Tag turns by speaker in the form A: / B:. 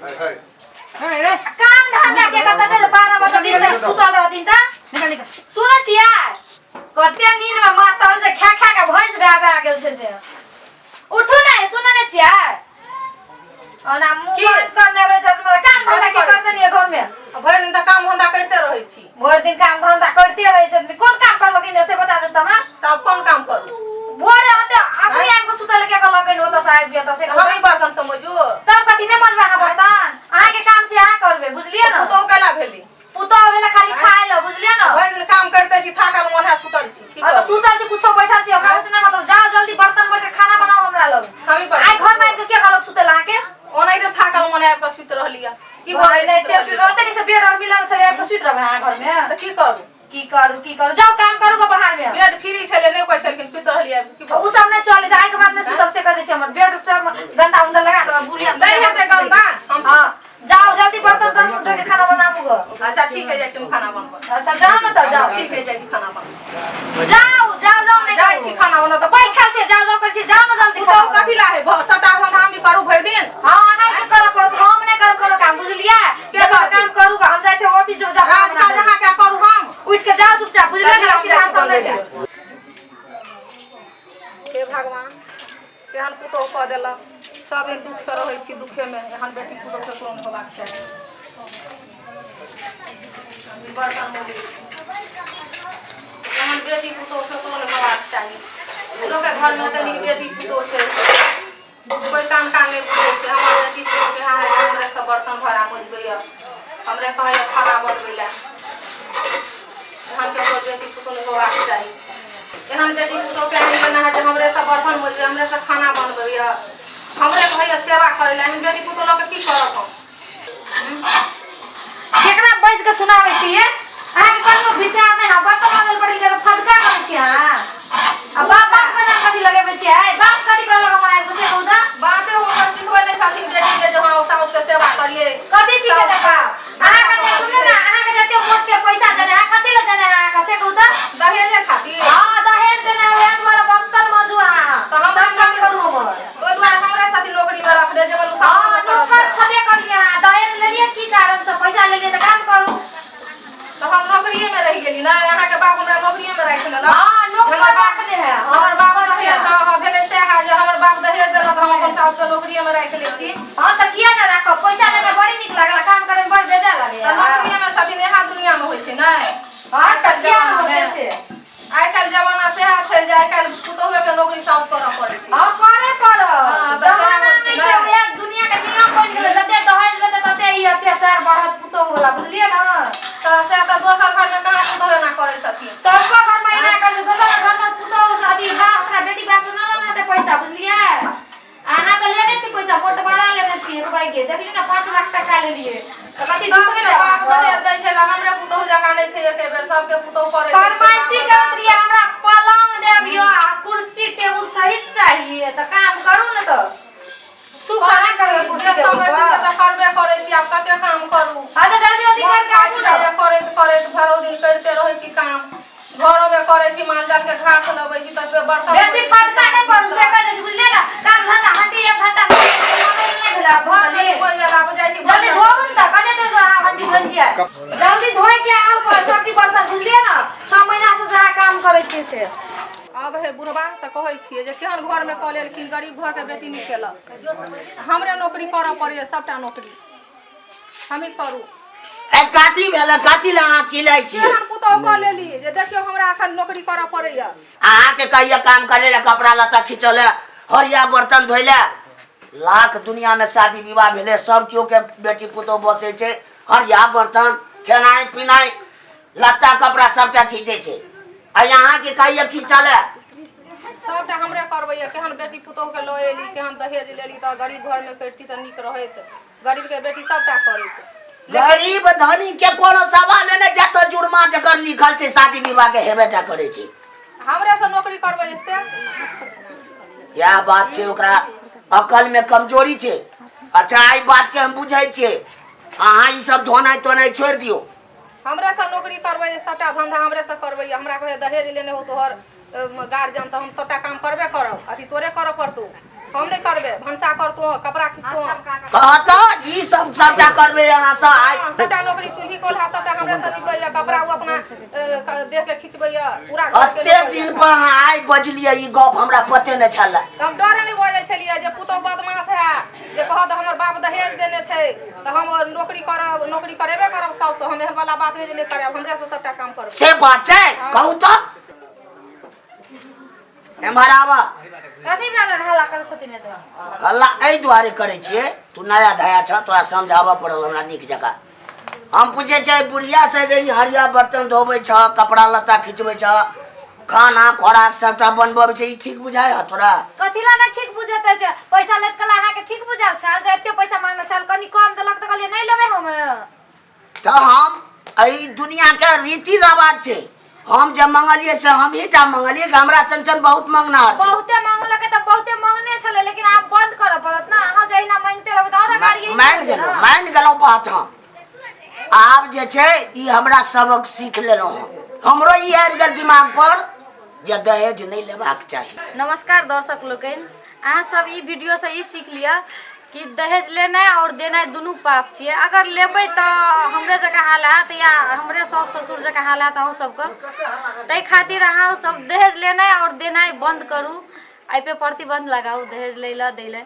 A: हे रे
B: काम धंधा के करता चल 12 बजे दिन तक सुतल रहथिन त
A: निकल निकल
B: सुनै छियै कते नींद में मातल जे खा खा के भैंस भए भए गेल छै से उठू ने सुनै नै छियै ओना मुंह
C: की?
B: बंद करने रहै छै मतलब काम धंधा के
C: कथी करै
B: करते नहीं घर में
C: भरि दिन तऽ काम धंधा करिते रहै छी
B: भरि दिन काम धंधा करते रहै छै कोन काम करलखिन से बता देत हमरा
C: तब कोन काम करू
B: भोरे होते अखनी आबि के सुतल के कहलखिन ओतऽ से आबि गेल तऽ से
C: तऽ हम ई बर्तन समझू
B: तब कथी नहि मजबा अहाँ बर्तन अहाँके काम छै अहाँ करबै बुझलियै ने
C: पुतोह केला भेली
B: पुतोह भेलै खाली खाय लए बुझलियै ने
C: भरि दिन काम करिते छी थाकल मन है सुतल छी की
B: और
C: करू?
B: सुतल छी कुछो बैठल छी हमरा ओइसे नहि मतलब जाओ जल्दी बर्तन मज के खाना बनाओ हमरा लग
C: हम ई बर्तन
B: आइ घर में आबि के के कहलक सुतल अहाँके
C: ओनाहिते थाकल मन आबि कऽ सुति रहली है की भऽ
B: भाई
C: गेलै
B: नहीं
C: सुति
B: ते
C: रहली?
B: रहते नहीं से बेड और मिलल से आबि के सुति रहबै अहाँ घर में
C: तऽ की करू
B: की करू की करू जाओ काम करू गो बाहर में
C: बेड फ्री छलै नहि कहै छलखिन सुति रहली आबि की
B: उ
C: भऽ
B: सब नहीं चले छै आइ के बाद में सुतब से कह दै छै हमर बेड सब गंदा उंदा लगा देबै बुढ़िया
C: नहि हेतै गंदा हम
B: हां जाओ जल्दी बर्तन तर्तन धो के खाना बनाबू गो
C: अच्छा ठीक है जाइ छी हम खाना बनबऽ
B: अच्छा जाओ न तऽ जाओ
C: ठीक है जाइ छी खाना बनबऽ
B: जाओ जाओ जाओ नहीं
C: जाइ छी खाना बनबऽ तऽ
B: बैठल छै जाओ जाओ करै छी जाओ न जल्दी
C: पुतोह कथी ला है सबटा धंधा हम करू भरि दिन
B: हां अहाँ के करऽ पड़त हम नहीं करब कोनो काम बुझलियै
C: के
B: जकर
C: करतै?
B: काम करू हम जाइ छी ऑफिस जाउ जाओ
C: राज काज अहाँ के करू हम
B: उठि के जाओ चुपचाप बुझलियै
C: चलिए,
B: ने
C: हम जाइ
B: सीधा
C: छी
B: सब नहीं
C: बनबै
B: दियौ
C: हे भगवान केहन पुतोह कऽ देलक सब एक दुखसँ रहै छी दुखेमे एहन बेटी पुतोह ककरो नहि होबाक चाही बर्तन मजै छी एहन बेटी पुतोह ककरो नहि होबाक चाही लोकके घरमे एते नीक बेटी पुतोह छै कोइ कान कान नहि बुझै छै हमर बेटी पुतोहके हाल है हमरे सब बर्तन भाड़ा मजबैए हमरे कहैए खाना बनबै लए एहन ककरो बेटी पुतोह नहि होबाक चाही एहन बेटी पुतोहके एहन लेना है जे हमरे सब बर्तन मजबै हमरे सब खाना बनबैए हमरे कहैए सेवा करै लए एहन बेटी पुतोह लऽ कऽ की करब हम
B: केकरा बैठ के सुनाबै छियै अहाँके कनियो विचार नहि है बर्तन माजल पड़ि गेल फदका करै छियै अहाँ आ बाप बाप के नाम कथी लगेबै छियै बाप कथी कहलक हमरा आबि के से कहू तऽ
C: बापे हुनकर सिखबै नहि छथिन बेटीके जे हँ साउसके सेवा करियै
B: कथी सिखेतै बाप अहाँके जे सुनू ने अहाँके जते मोट के पैसा देने है कथी लए देने है अहाँके से कहू तऽ
C: दहेजे खातिर
B: हँ दहेज देने है वएह दुआरे बर्तन माजू अहाँ
C: तऽ हमरा
B: सब काम करू हमर
C: ओहि दुआरे हमरे छथिन नौकरीमे रखने जे बोलू
B: हँ
C: साउस
B: नौकर छबे करियै अहाँ दहेज लेलियै की कारण से पैसा लेलियै तऽ काम करू
C: तऽ हम नौकरिएमे रहि गेली ने अहाँके बाप हमरा नौकरिएमे राखि लेलक
B: हँ नौकर
C: हमर बाप
B: रखने है
C: हमर बाप
B: नौकर
C: दहेज
B: छियै।
C: हँ हँ भेलै सएह जे हमर बाप दहेज देलक हम अपन सासुके नौकरिएमे राखि लै छी
B: हँ तऽ किया ने राखब पैसा लेमे बड़ी नीक लागल काम करे में बड़ बेजा लागैया
C: तऽ नौकरिएमे छथिन इएह दुनियामे होइ छै ने
B: हँ तऽ किया ने
C: जमानामे।
B: होतै से
C: आइ काल्हि जमाना सएह छै जे आइ काल्हि पुतोहुएके नौकरी साउस करऽ पड़ै छै
B: हँ करे पड़त
C: हँ, तऽ
B: जमाना
C: सएह
B: नहि
C: होइ
B: छै
C: छै
B: वएह दुनिया के नियम बनि गेलै जते दहेज लेतै तते ई अत्याचार बढ़त पुतोहु वाला बुझलियै ने
C: तऽ से तऽ दोसर घरमे कहाँ पुतोहु एना करै छथिन
B: सबको घर में एना करू दोसर घर में पुतोहु से अथी बा ओकरा बेटी बाप से न लेना पैसा बुझलियै अहाँ तऽ लेने छी पैसा मोट बड़ा लेने छी एक भाई के देखली ने 5 लाख टका लेलियै तऽ कथी दुख
C: सबके
B: नहि
C: बाप
B: देब
C: दहेज दै छै तऽ हमरे पुतोहु जकाँ नहि छै एके बेर सबके पुतोहु करै छै
B: फरमाइशी करैत रहियै हमरा पलंग देबियो आ कुर्सी टेबुल सहित चाहिए तऽ काम करू ने तऽ सुख अहाँ करबै कुर्सी
C: जे
B: टेबुल
C: सकै छी से
B: पर
C: तऽ करबे करै छी आब कते काम करू
B: अच्छा जल्दी जल्दी
C: मोन
B: करके आबू
C: थाकि
B: ने
C: जाइए करैत करैत भरो दिन करिते रहै छी काम घरोमे करै छी माल जाल के घास लबै छी तब बर्तन
B: बेसी फटका नहि पड़ू से कहि दै छी बुझलियै ने काम धंधा हंडी एक घंटा नहि भेलै भऽ गेलै
C: कोइ गेल आब जाइ छी
B: जल्दी धोबू ने तऽ कते देर अहाँ हंडी धोइ छियै जल्दी धोइ के आउ पर सब्जी बर्तन बुझलियै ने 6 महीना से जहाँ काम करै छियै से
C: अब हे बुढ़बा तऽ कहै छियै जे केहन घरमे कऽ लेलखिन गरीब घरके बेटी नहि केलक हमरे नौकरी करऽ पड़ैए सभटा नौकरी हमही करू
D: ए कथी भेलै कथी लए अहाँ चिल्लै छियै
C: केहन पुतोह कऽ लेली जे देखियौ हमरा एखन नौकरी करऽ पड़ैए
D: अहाँके कहिया काम करे लए कपड़ा लत्ता खींचऽ लए हरिया बर्तन धोइ लए लाख दुनिया में शादी विवाह भेलै सब केओ के बेटी पुतोह बसै छै हरिया बर्तन खेनाइ पिनाइ लत्ता कपड़ा सबटा खींचै छै आ अहाँके कहिया खींचऽ लए
C: सभटा हमरे करबैए केहन बेटी पुतोहके लऽ एली केहन दहेज लेली तऽ गरीब घरमे करिती तऽ नीक रहैत गरीबके बेटी सभटा करैत
D: गरीब धनी के कोनो सवाल नहि जतऽ जुर्मा जकर लिखल छै शादी विवाह के हेबे टा करै छै
C: हमरे से नौकरी करबै से
D: इएह बात छै ओकरा अकल में कमजोरी छै अच्छा एहि बात के हम बुझै छियै अहाँ ई सब धोनाइ तोनाइ छोड़ि दियौ
C: हमरे से नौकरी करबै सभटा धंधा हमरे से करबै हमरा कहै दहेज लेने हो तोहर गार्जियन तऽ हम सभटा काम करबे करब अथी तोरे करऽ पड़तौ हम नहि करबै भनसा करतौ कपड़ा खींचतौ
D: कह तऽ ई सब सबटा करबै अहाँ सब आइ।
C: सबटा नौकरी चूल्ही कोल्हा सबटा हमरे से निपैया, कपड़ा ओ अपना देह के खिचबैया पूरा घर के।
D: कते दिन पर अहाँ आइ बजलियै ई गप, हमरा पते नहि छलै।
C: तऽ हम डरे नहि बजै छलियै जे पुतहु बदमाश है, जे कहत हमर बाप दहेज देने छै तऽ हम नौकरी करब, नौकरी करेबे करब साउस। हम एहन वाला बात नहि जे नहि करायब, हमरे से सबटा काम करब।
D: से बात छै? कहू तऽ, एम्हर आबऽ।
B: कथी भेल हल्ला करै छथिन एतबा?
D: हल्ला एहि दुआरे करै छियै, तू नया धया छ, तोरा समझाबऽ पड़ल हमरा नीक जकाँ। हम पूछै छियै बुढ़िया से जे ई हरिया बर्तन धोबै छ, कपड़ा लत्ता खिचबै छ, खाना खोराक सबटा बनबै छै, ई ठीक बुझाय है तोरा?
B: कथी ला नहि ठीक बुझेतै? छै पैसा लेत कला अहाँके ठीक बुझायल छल जे एते पैसा मांगने छल, कनि कम देलक तऽ कहलियै नहि लेबै हम।
D: तऽ हम एहि दुनिया के रीति रिवाज छै, हम जे मंगलियै से हमही टा मंगलियै कि हमरा सन सन बहुत मंगनार छै?
B: बहुते मांगलकै तऽ बहुते मांगने छलै, लेकिन आब बंद करऽ पड़त ने। अहाँ जहिना मांगिते रहबै तऽ आओर अगाड़ी यही
D: मानि गेलहुँ, मानि गेलहुँ बात हम। आब जे छै ई हमरा सबक सीख लेलहुँ हम, हमरो ई आबि गेल दिमाग पर जे दहेज नहि लेबाक चाही।
B: नमस्कार दर्शक लोकनि, अहाँ सब ई वीडियोसँ ई सीख लिअ कि दहेज लेनाइ आओर देनाइ दुनू पाप छियै। अगर लेबै तऽ हमरे जकाँ हाल हैत या हमरे साउस ससुर जकाँ हाल हैत अहूँ सबके। ताहि खातिर अहाँ सब दहेज लेनाइ आओर देनाइ बन्द करू, एहिपर प्रतिबन्ध लगाउ दहेज लै लए दै लए।